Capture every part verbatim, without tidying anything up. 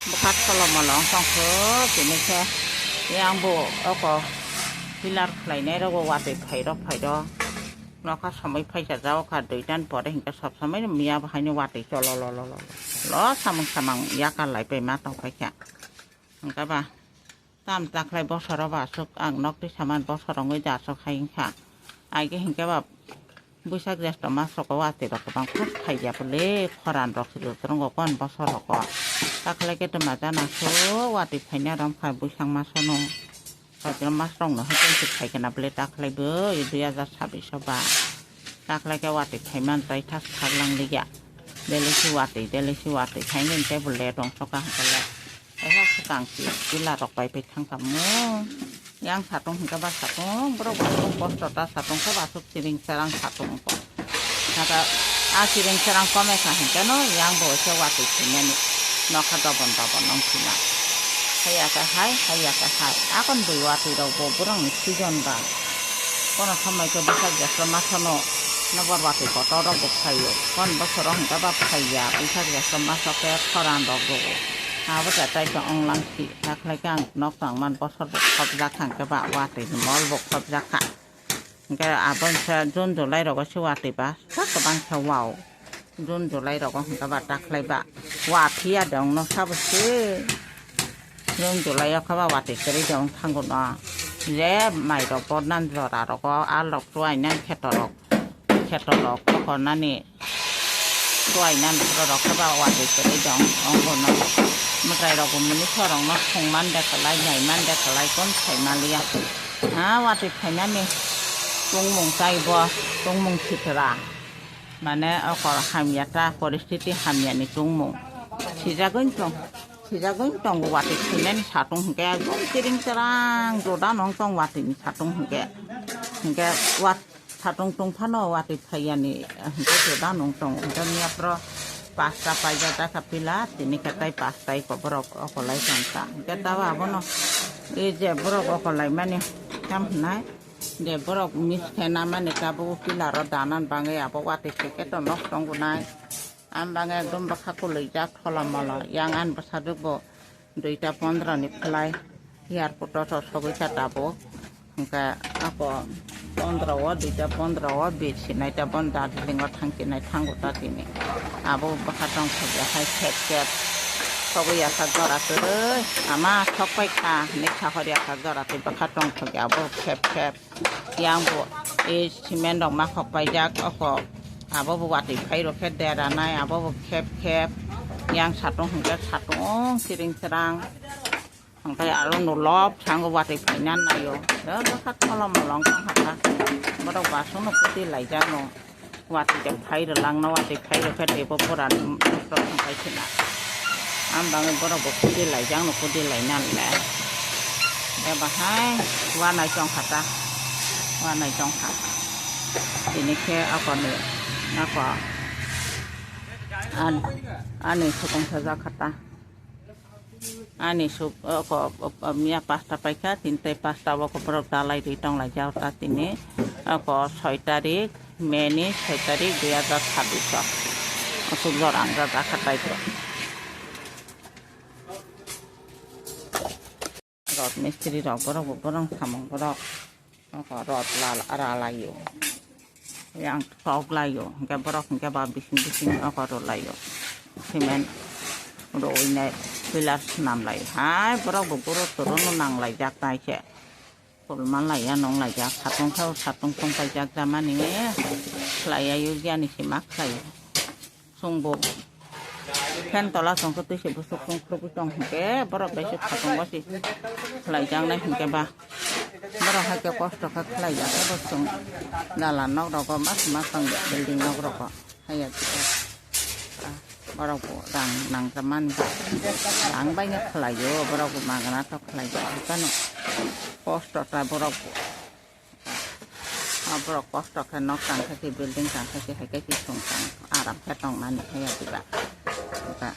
Bwkha solo molo wng tong kho, tini khe yang bo oko pillar khlainai rogo watwi phai rok phai rok. Nokha somoi phaisa jao kha, duitan pore hinkhe sob somoi miya bo haino watwi cholo lo lo lo lo samung samang yakar lai pai ma tong pai kha. Hinkhe ba tam takhlai bosoro ba aswk ang nok twi saman bosor wngwi da aswk hai wngkha. Aige hinkhe ba Buisak jesto mas rogo watwi rok kwbang khub phaiya bwle, khoran rok se rwngkha kon bosor rogo. Takhlai khe twma jana so watwi phaina rom kha buisak masono. Koitor mas rok no hai tong se phai kana bwle takhlai bo dui hajar sabbish o ba. Takhlai khe watwi phai man tai thas thak lang liya. Dele si watwi, dele si watwi, hai nini tei bo let rong soka hwnkhe le. Kaisa swkang si pila rok pai pai thang kamo. Yang satung hwnkhe ba satung, borok bo kosto ta satung khe ba aswk siring serang satung wngkha. Naka a siring serang kome kha hwnkhe no yang bo se watwi thwimani nokha dobon dobon wng thwima. Haiya khe hai, haiya khe hai. Akon bui watwi rok bo borok ni season ba. Kono somoi khe bwsak jeso ma sono nokbar watwi kotor rok bo phaio. Kon bosoro hwnkhe ba phaiya bwsak jeso ma sok khe khoran rok bo. Abo khe tei khe onglang si. Takhlai khe ang nok tangman bosor bo khopjak kha hwnkhe ba watwi ni mol bo khopjak kha. Hwnkhe abo wngkha June July rogo se watwi ba sak kwbang khe wao. June July rogo hwnkhe ba takhlai ba wa phiya de ongno sabo se. June July o khe ba watwi kwrwi de ong thango no. Je mai rok bo nan jora rogo al rok chuai nan kheto rok. Kheto rok kokornani. Chuaina borok khe ba watwi kwrwi dong, ongbono mwtai rok bo mwnwi sorok no thwng man de kwlai, nai man de kwlai, kon sai maliya. Ha watwi phainani tungmung tai bo, tungmung sitra. Mane okor hamya ta, poristiti hamya ni tungmung. Sijagwi tong, sijagwi tong watwi phainani satung hwnkhe, ekdom kiring charang joda nong tong watwi ni satung hwnkhe. Hwnkhe wat Satung tong phano watwi phaiyani, hwnkhe joda nung tongo. Hwnkhe miya phoro pasta paijak dakha pila, tini khe tai pasta iko borok okolai tong ta. Hwnkhe tabo abono, e je borok okolai mani tam hwnai, je borok miss khe na mani tabuk pila ro danan bangwi abo watwi se khe to nok tongo nai. Am bangwi ekdom bwkha kwlwijak thola mola, yang ani bwsajwk bo. Duita pondro ni phlai airport o sogwi kha tabuk. Hwnkhe ako pondro o, duita pondro o bir sinai ta bon Darjeeling o thang sinai thango ta tini. Abo bwkha tong thokya hai khep khep. Sogwi ya sak jora kwrwi. Ama sok pai kha hinwi sahor ya sak jora tei bwkha tong thokya abo khep khep. Yang bo e cement rok ma khok paijak oko. Abo bo watwi phai rok khe dera nai, abo bo khep khep. Yang satung hwnkhe satung siring srang. Hwnkhe aro no lop sango watwi phaina naio. Bwkha tholom molong tong hakha. Borok basong no kuti laijak no. Watwi de phai rwlangno, watwi phai rwkhe teibo pura nokto thangpai khwna. Ang bangwi borok bo kudi laijak no, kudi laina le. Eba hai wanai tong kha ta, wanai tong kha. Tini khe ako ni, ako an-, ani sukung sajak kha ta. Ani suk, oko, miya pasta paikha, tini tai pasta o borok dalai ri tong lai jak ta tini. Oko soi tarik, May ni soi tarik, dui hajar sabbish o. Aswk jora wng jak kha tai to. Rot mistri rok borok bo borok samung borok. Oko rot lal-, ralaio. Yang tok laio. Hingke borok hingke ba bising bising oko rolaio. Cement roinai pillar swnam lai. Hai borok bo goro toro no nang lai jak tai se. Kolma laiya nong lai jak. Satung thao satung tong pai jak jamani. Khlaiya yugya ni sima khlai. Chwngbo fan tola chwngkhe twi se bwswk chwng khurupui tong hinkhe borok bai se khatung bo se khlai jaknai hinkhe ba borok hai khe kosto khe khlai ya khe bo chwng dala nok rogo mas mas tong ya building nok rogo haiya khe borok bo rang nang mani ba rang bai no khlai o borok bo magna to khlai ya haiphano kosto ta borok bo. O borok kosto khe nok tang khe se building tang khe se hai khe se chwng tang aram khe tong nani khe ya diba. Ba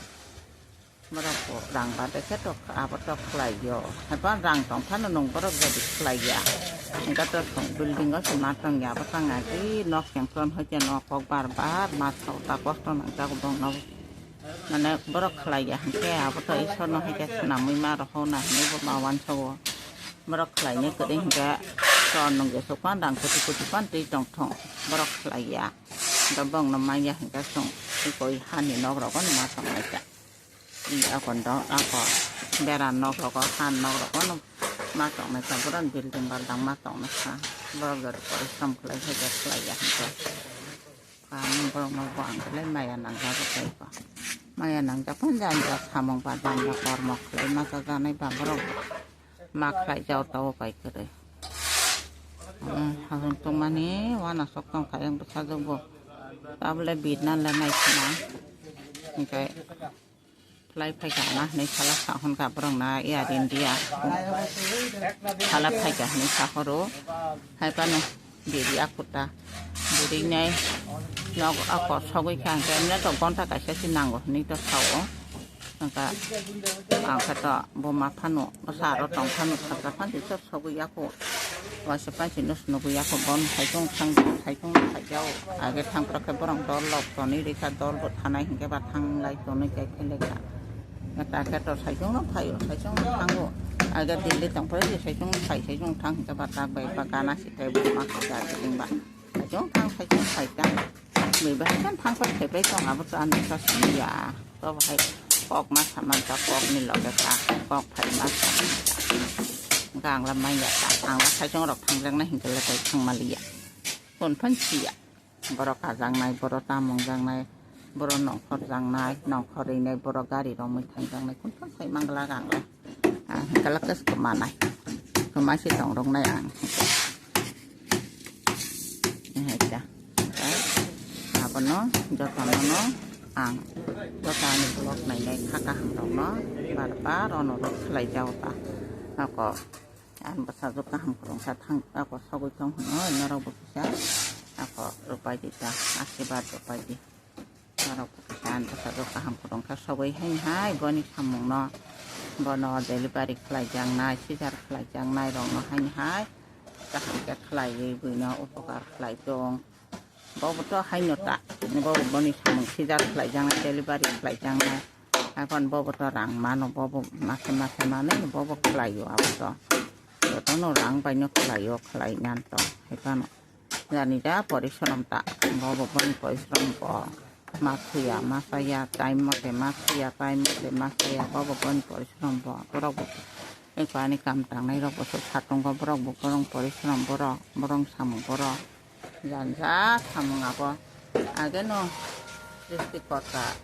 borok bo rang ba de khe to abo to khlai yo. Haiba rang tong phano nwng borok jadi khlai ya. Hingke to chwng building o se ma tong ya bo tang agi nok seng ton hai khe nok kok bar bar ma thok ta kosto nang jago bong no. Mane borok khlai ya hinkhe abo to Isor no hai khe swnamwi ma rohor na hinwi bo ma uansa o. Borok khlai ni kwrwi hinkhe chwng nung jesuk phan rang koti koti phan twi tong thung. Borok khlai ya. Hinkhe bong no man ya hinkhe chwng twi koi hani nok rogo no ma tong lai kha. Ako ndo, ako bera nok rogo, han nok rogo no ma tong nai kha, boron building baldang ma tong nai kha, borok jora porishrom khlai khe je khlai ya hinkhe. Kha nung borok no bo ang belai maya nang jago tei ko. Maya nang jak phan jani jak samung ba jani jak kormo khlai ma cha janai ba borok ma khlai jao tao bai kwrwi. Hmm, hasing tongmani wana sok tong kha yang bwsajwk bo. Tabole bit na le nai khna. Hinkhe. Khlai phaikha na hinwi sala sa hwn kha borok na Air India. Sala phaikha hinwi sa horo. Hai phano biri akhuta. Biri nai nok ako sogwi kha hwnkhe emne to gonta kaisa se nango hinwi to sao. Hwnkha ang khe to bo ma phano bwsa aro tong phano sakha phan se. Sogwi yakho, waisa pansi no swnogwi yakho, bon saichung thang, saichung no phaijao. Age thang phra khe borok dol lok tonwi rikha, dol bo thanai hinkhe ba thang lai tonwi khe khe lekha. Ta khe to saichung no phaio, saichung no thango. Age Delhi tong phai je saichung no phai, saichung thang hinkhe ba tak bai ba gana si thai bo ma kha ja jing ba. Saichung thang, saichung phai ta. Bui bahai kan thang phai thai bai tong abo to ani sa sini ya. To bahai kok ma sama ta kok ni loge ta kok phai ma sama ta. Gang la mai ya ta ang la saichung rok thang jang na hinkhe le tai thang ma li ya. Kon phan si ya. Borok kajak nai, borok tamung jak nai, borok nongkhor jak nai, nongkhor ri nai, borok gari romwi thang jak nai. Kon phan sai mang la gang la. Ah, hinkhe le kis kwma nai. Kwma si tong rok nai ang. Hai ta. Abono jotono no ang joto ani vlog nainai kha kaham rok no bar bar ono rok khlai jago ta. Ako ang bwsajwk kaham kwrwngsa thang ako sogwi tong hwno norok bo kisa ako rwpai di ta asirwad rwpai di. Norok bo kisa ang bwsajwk kaham kwrwngsa sogwi haini hai boni samung no bono delivery khlai jak nai sijar khlai jak nai rok no haini hai. Kaham khe khlaiwi buino upokar khlai tong. Bobo to haino ta. Bobo boni samung sijar khlai jaknai, delivery khlai jaknai. Haikon bobo to rang mano, bobo mase mase manwi bobo khlaio abo to. Jotono rang baino khlaio, khlai nan to. Haikon jani ja porishrom ta. Bobo boni porishrom bo. Ma thuya, ma saya, time mote ma thuya, time mote ma saya. Bobo boni porishrom bo. Borok bo. Eko ani kam tangnai rok bo satung go borok bo borong porishrom borok borong samung borok janja samung abo ageno srishti kota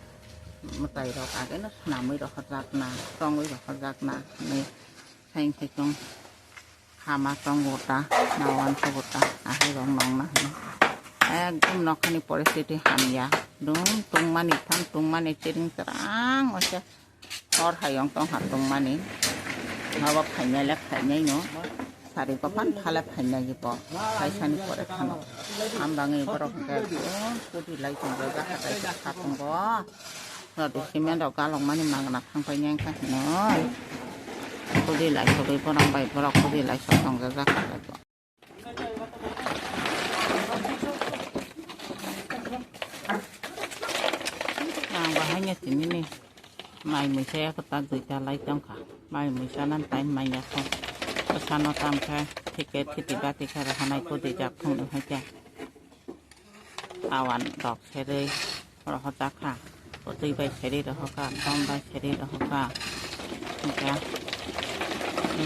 mwtai rok ageno swnamwi rohorjakna tongwi rohorjakna hinwi saing saichung hama tongo ta nawan tongo ta ahai rok nongna hinwi ekdom nokhani poristiti hamya dum tungmani thang tungmani chiring chwrang oise. Hor hayung tong ha tongmani. Abo phainai le phainai no. Sari kophan phale phainai bo. Phaisani pore khano. Ambangwi borok hwnkhe kudi lai tong jak ha tai kha tongo. Rodi cement rok galok mani magna thang pai nang kha hino. Kudi lai sogwi borok bai borok kudi lai sok tong jak ha tai bo. Ang bahai nya tini ni mai muisa ya kwtak duita lai tong kha. Mai muisa nan time mai ya kho. Bwsano tam khe thike thiti bati khe rohonai kudi jak phung hai khe. Awan rok serwi rohorjak kha. Twi bai serwi rohorkha, tom bai serwi rohorkha. Hingkhe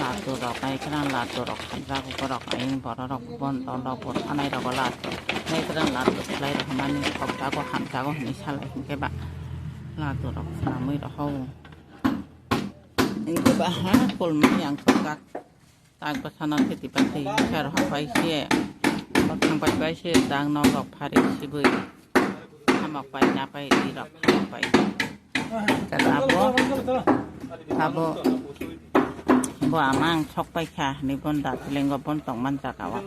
ladu rok ai khna, ladu rok hamjago borok, ayang borok rok bon dol rok bo thanai rogo ladu. Nai khna ladu khlai rohormani khokjago hamjago hinwi salai hinkhe ba ladu rok swnamwi rohor. Hinkhe ba ha kolmani ang khokjak. Tak bwsano thiti pai thwi khe rohor pai se, bothang pai pai se, tak nok rok phari sibui, hamok pai na pai ri rok hamok pai. Khe abo, abo, bo amang sok pai kha hinwi bon da twilingo bon tong man jaga o.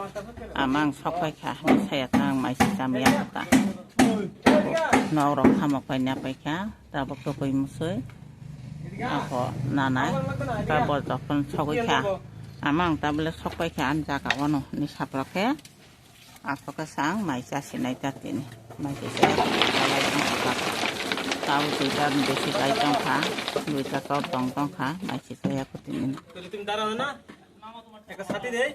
Amang sok pai kha hinwi saya tang mai si cham ya ta. Nok rok hamok pai na pai kha. Tabuk tokoi musui ako nanai, tabuk jokhon sogwi kha, amang tabule sokpai kha ani jaga o no hinwi saprok khe, aswk khe sang mai chasinai ta tini, mai chasinai ta tini. Tabuk duita besi bai tongkha, duita kok tong tongkha, mai se kaya kutini. তুমি দাঁড়াও না, একটা ছাতি দেই।